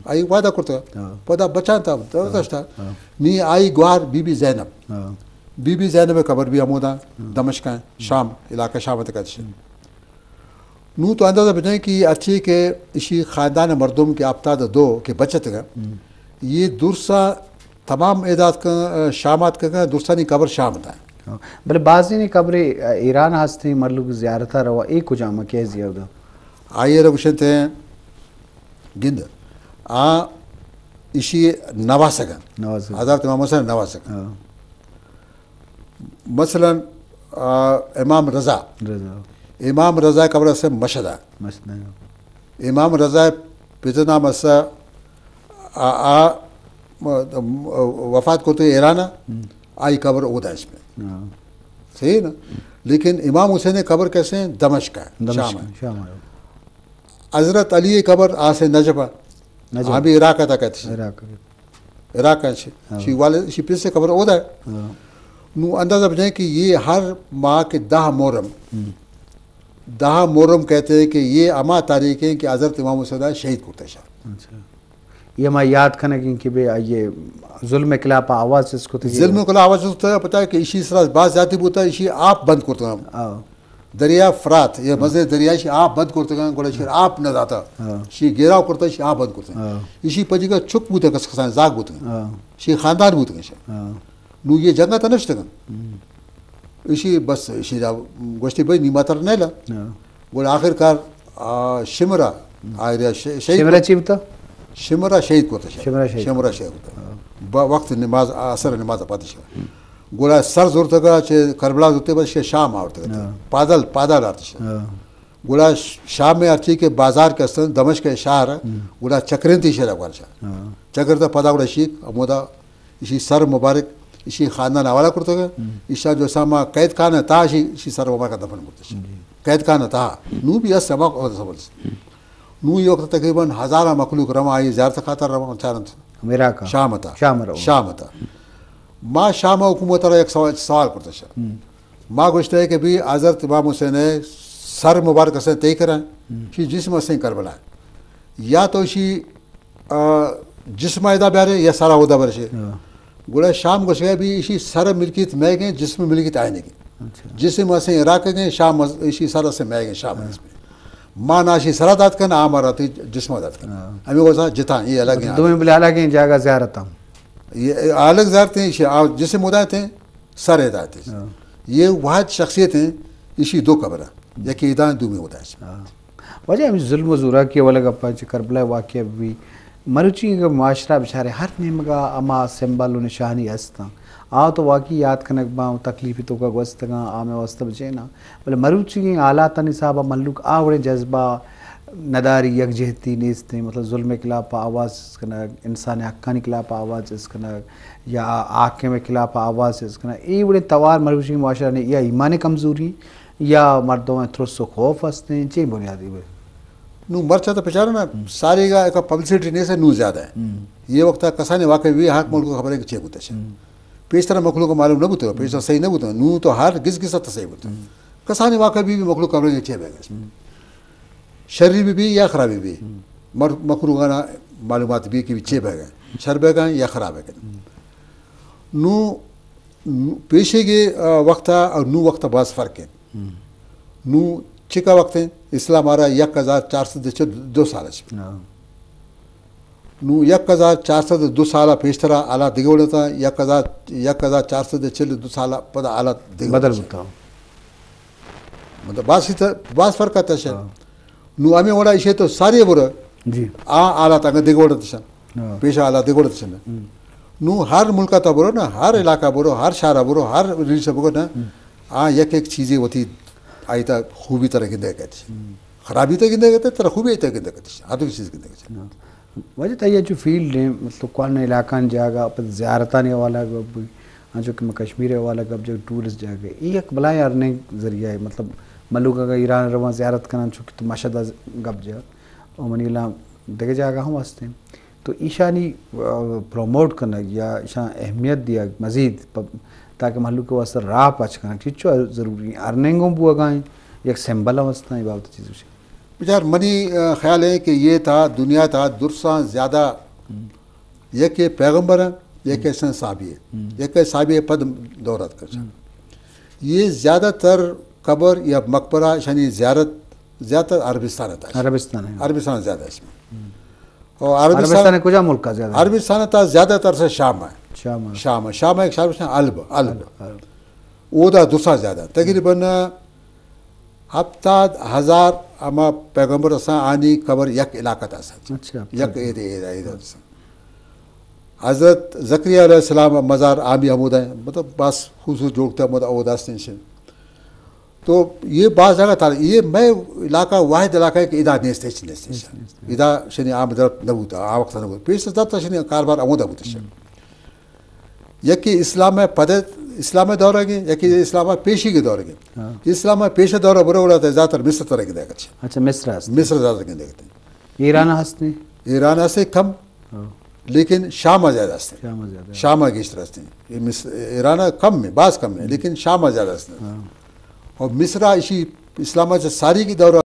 آئی وعدہ کرتگ۔ ہاں۔ پدا بچان تا، ہاں۔ داشتا۔ ہاں۔ نی آئی گوار بی بی زینب۔ ہاں۔ بی بی زینب قبر بھی ہمودا، ہاں۔ دمشق ہیں، شام، علاقہ شام تک اچھے۔ نو تو اندازہ بجائیں کہ یہ اچھی کہ اشی خاندان مردم کے افتاد دو کے بچت گا۔ ہم۔ یہ درسا تمام اعداد کا، شام آتکگا، درسانی قبر شام تا۔ ہاں۔ بلے بعضی نے قبر ایران ہستے، ملوک زیارتا روا، اے کجام کیزی اودا؟ آئیے رو گشنتے گند۔ آ اشی نواسگا۔ نواسگا۔ حضرت امام حسین نواسگا۔ ہاں۔ مثلاً، آ، امام رضا۔ رضا۔ امام رضا قبر سے مشہد۔ مشہد۔ امام رضا پت نام اس، آ، آ، م-، م-، وفات کرتے ایران، ہم۔ آئی قبر اودا اس میں۔ ہاں۔ صحیح نا؟ لیکن امام حسین قبر کیسے ہیں؟ دمشق ہے، دمشق شام ہے۔ شام ہے۔ حضرت علی قبر آسے نجف ہے۔ نجف۔ ہاں، بھی عراق تک ہے۔ عراق۔ عراق ہیں شی، ہاں۔ شی والد، شی پس قبر اودا ہے۔ ہاں۔ نو اندازہ بجائیں کہ یہ ہر ماہ کے دہ محرم، ہم۔ دہ محرم کہتے ہیں کہ یہ ہما تاریخ ہیں کہ حضرت امام حسین شہید کرتے شاہ۔ اچھا۔ یہ ما یاد کنگیں کہ بے یہ ظلم خلاف آواز اس کو تو یہ ظلم خلاف آواز اس کو تو پتہ ہے کہ اسی طرح بات زیادتی بوتا ہے، اسی آپ بند کرتے ہیں۔ ہاں۔ دریا فرات، یہ ہاں۔ مزے دریا شی آپ بند کرتے ہیں، گوڑا شیر آپ نہ داتا۔ ہاں۔ شی گیراو کرتا، شی آپ بند کرتے ہیں۔ ہاں۔ اسی پجی کا چک بوتے ہیں، کس کسان زاگ بوتے ہیں۔ ہاں۔ شی خاندان بوتے ہیں شی۔ ہاں۔ نو یہ جنگا تا نشتگن۔ ہم۔ اشی بس، اشی را گوشتی بھئی نیما تر نیلا۔ ہاں۔ گڑا آخر کار، آ، شمرا، ہم۔ آئریا ش-، شہید شمرا کو-، چی بوتا؟ شمرا شہید کو تا شاہ۔ شمرا شہید۔ شمرا شہید کو تا۔ ہاں۔ با وقت نماز، عصر نماز پاتی شاہ۔ ہم۔ گڑا سر زورتگا چہ کربلا زورتے بس شہ شام آورتگا۔ ہاں۔ پادل، پادل آرتی شاہ۔ ہاں۔ گڑا ش-، شام میں ارچی کے بازار کے استن دمشق کے شہر، ہم۔ گڑا چکرین تی شہر افغان شاہ۔ ہاں۔ چکر تا پدا گڑا شیک، امودا اشی سر مبارک، اشی خاندان حوالہ کرتگ۔ ہم۔ ایشا جو ساما قید خانہ تا اشی، اشی سر مبارک دفن کرتگ۔ جی۔ قید خانہ تا۔ نو بھی اس سبق اور سبق۔ نو یہ وقت تقریباً ہزارہ مخلوق رواں آئی زیارت خاطر رواں چارنت۔ میرا کا؟ شام تا۔ شام رو۔ شام تا۔ ما شام حکومت را ایک سوال، سوال کرتا شا۔ ہم۔ ما گوشتا ہے کہ بھی حضرت امام حسین ہے سر مبارک سے تے کریں، ہم۔ شی جسم سے کربلا ہے۔ یا تو شی آ، جسم ادا بیارے یا سر اودا برشے۔ ہاں۔ گڑا شام گوشگا بھی اشی سر ملکیت مئے گئے، جسم ملکیت آئینے گئے۔ اچھا۔ جسم اسے عراق گئے، شام اس-، اشی سر اسے مئے گئے، شام ہاں۔ اس میں۔ ما ناشی سر دات کن، آ مارا تی جسم دات کن۔ ہاں۔ ہمیں وہ سا جتان، یہ الگ ہیں۔ دوئیں بلے الگ ہیں، جاگہ زیارت ہم۔ یہ الگ زیارت ہیں، اشی آ جسم ادا ہیں، سر ادا ہیں۔ ہاں۔ یہ واحد شخصیت ہیں، اشی دو قبر ہیں۔ ہم۔ یکی ادا ہیں، دو میں ادا ہیں۔ ہاں۔ واجہ ہمے ظلم و زوراکی ءِ حوالہ ءَ گپ ءَ چہ کربلا ءِ واقعہ بہ بی، مروچی اگاں معاشرہ بچارے ہر نیمگ ءَ ہما سمبل و نشانی است اَنت، آ تو واقعی یات کنگ باں و تکلیفی توکا گوستگ اَنت، آ مئے واستہ بچین اَنت، بلے مروچیگیں حالاتانی حساب ءَ مھلوک آ وڑیں جذبہ نداری، یکجہتی نیست اِنت، مطلب ظلم ءِ خلاف ءَ آواز چست کنگ، انسان ءِ حقانی خلاف ءَ آواز چست کنگ یا حاکم ءِ خلاف ءَ آواز چست کنگ، اے وڑیں توار مروچیگیں معاشرہ ءَ یا ایمان ءِ کمزوری یا مردم ءَ ترس و خوف است اِنت، چے بنیادی بہ؟ نوں مرچاں تو بچار نا، ہم۔ ساریگا ایک پبلسٹی نیست اِنت، نوں زیادہ اِنت۔ ہم۔ یہ وقت کسانیں واقعہ بہ بی، حق ملک ءَ خبر اِنت کہ چے بوتگ۔ ہم۔ پیشتر مخلوق ءَ معلوم نہ بوتگ، پیشتر ہم۔ صحیح نہ بوتگ، نوں تو ہر گز گز ءَ صحیح بوتگ۔ ہم۔ کسانیں واقعہ بہ بی، مخلوق ءَ خبر اِنت کہ چے بوتگ۔ ہم۔ شری بہ بی یا خرابی بہ بی، ہم۔ مر-، مخلوق ءَ معلومات بہ بی کہ چے بوتگ، شر بوتگ یا خراب بوتگ۔ ہم۔ نوں، نوں پیشیگے، آ، وقت ءَ اور نوں وقت ءَ باز فرق اِنت۔ ہم۔ نوں چکا وقت اِنت؟ اسلام ءَ را یک ہزار چار سد چل دو سال اِنت۔ ہاں۔ نوں یک ہزار چار سد دو سال ءَ پیشتر ءَ حالات دگہ وڑ اَت، یک ہزار، یک ہزار چار سد چل دو سال ءَ پدا حالات دگہ وڑ اَت۔ بدل بوتگ۔ مطلب باز ست-، باز فرق اَت شہ۔ ہاں۔ نوں ہمے وڑ ءَ ایشی ءَ تو ساری برو۔ جی۔ آ حالات انگت دگہ وڑ اَت شہ۔ ہاں۔ پیش ءَ حالات دگہ وڑ اَت شہ۔ ہم۔ نوں ہر ملک ءَ تو برو نا، ہر علاقہ برو، ہر شہر ءَ برو، ہر ریس ءَ برو نا، ہم۔ آ یک یک چیزے وتی آئی تا خوبی ترا گندگ ءَ کئیت۔ ہم۔ خرابی ترا گندگ ءَ کئیت، ترا خوبی ترا گندگ ءَ کئیت۔ ہر دو چیز گندگ ءَ کئیت۔ ہاں۔ واجہ تئی انچو فیلڈ اِنت، مطلب کوہن علاقہانی جاگہ، پد زیارتانی حوالہ ءَ گپ بی، انچو کہ ما کشمیر ءِ حوالہ ءَ گپ جت، ٹورسٹ جاگہ۔ اے یک بلاہیں ارننگ ذریعہ اِنت، مطلب مھلوک اگاں ایران ءَ رواں زیارت کناں، چونکہ تو مشہد ءَ گپ جت، و منی گلاں دگہ جاگہ ہم است اِنت۔ تو ایشانی، آ، پروموٹ کنگ یا ایشاں اہمیت دیگ مزید پ-، تاکہ مھلوک ءِ واستہ راہ پچ کنگ چنچو ضروری اِنت؟ ارننگ ہم بوگ ءَ اِنت، یک سمبل ہم است اِنت، اے بابت ءَ چیز گوشے۔ بچار، منی، آ، خیال ہے کہ یہ تھا دنیا تھا درساں زیادہ، یکے پیغمبر ہیں، یکے سن صحابی ہے، یکے صحابی ہے پد دور اتکا۔ یہ زیادہ تر قبر یا مقبرہ شانی زیارت زیادہ تر عربستان تھا۔ عربستان ہے۔ عربستان زیادہ اس میں۔ اور عربستان عربستان کجا ملک کا زیادہ ہے؟ عربستان تھا زیادہ تر سے شام ہے۔ شام ہے۔ شام ہے۔ شام ہے، شام شام الب، الب۔ الب۔ اودا درساں زیادہ، تقریباً ہفتاد ہزار ہما پیغمبر اساں، آنی قبر یک علاقہ تا اساں۔ اچھا۔ یک ایدے، ایدے، ایدے اساں۔ حضرت زکریا علیہ السلام مزار آمی ہمودا ہیں، مطلب بس خصوص جوڑتا مد اودا استیں شن۔ تو یہ بعض جگہ تا، یہ میں علاقہ، واحد علاقہ ہے کہ ادا نیست، ہچ نیست۔ نیست، نیست۔ ادا شنی عام درد نہ ہوتا، آ وقت نہ ہوتا۔ پیش سے زیادہ شنی کاروبار اودا ہوتا شن۔ یکی اسلام ءِ پد ءَ، اسلام ءِ دور ءَ گے، یکی اسلام ءِ پیشی کے دور ءَ گے۔ ہاں۔ اسلام ءِ پیش ءِ دور ءَ برو گڑا تے زیادہ تر مصر ترا گندے گچ۔ اچھا، مصر است۔ مصر زیادہ گندے گتے۔ ایران ہست نہیں؟ ایران ہست کم، ہاں۔ لیکن شام ءَ زیادہ ہست۔ شام ءَ زیادہ۔ شام ءَ گیشتر ہست۔ یہ مصر، ایران کم میں، باز کم میں، لیکن شام ءَ زیادہ ہست۔ ہاں۔ اور مصر اشی اسلام ءَ چہ ساری کی دور